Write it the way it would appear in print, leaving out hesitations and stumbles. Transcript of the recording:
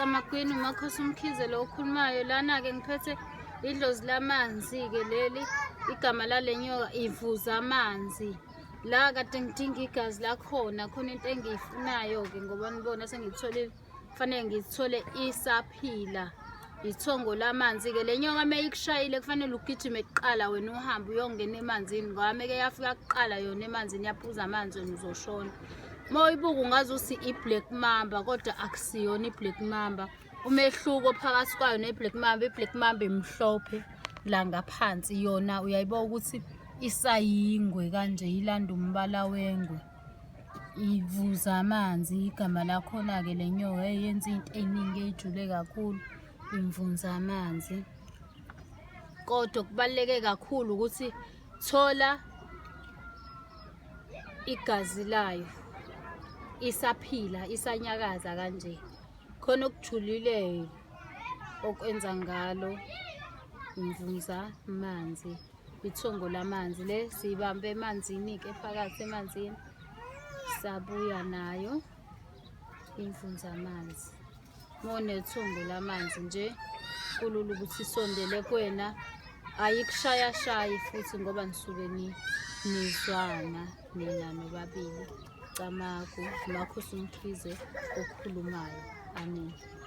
Camagwini uMakhosi uMkhize lo okhulumayo lana-ke ngiphethe idlozi lamanzi-ke leli igama lale nyoka ivuza amanzi la kade ngidinga igazi lakhona khona into engiyifunayo-ke ngoba nibona sengiyitholile kufanele ngithole isaphila ithongo lamanzi-ke le nyoka uma ikushayile kufanele ugijime kuqala wena uhambe uyongena emanzini ngoba meke yafika kuqala yona emanzini yaphuza amanzi wena uzoshona. Uma uyibuka ungaze uthi i-black mamba kodwa akusiyona i-black mamba. Umehluko phakathi kwayo ne-black mamba, i-black mamba imhlophe la ngaphansi yona uyayibuka ukuthi isayingwe kanje ilanda umbala wengwe. Ivuza amanzi igama lakhona-ke le nyoka eyenza into ey'ningi ey'jule kakhulu imvunza amanzi. Kodwa okubaluleke kakhulu ukuthi thola igazi layo isaphila isanyakaza kanje khona okujulileyo okwenza ngalo imvunza amanzi. Ithongo lamanzi le siyibambe emanzini-ke phakathi emanzini sabuya nayo imvunza amanzi. Uma unethongo lamanzi nje kulula ukuthi isondele kuwena ayikushayashayi futhi ngoba nisuke nizwana nina nobabili. Camagu, Makhosi uMkhize okhulumayo. Amen.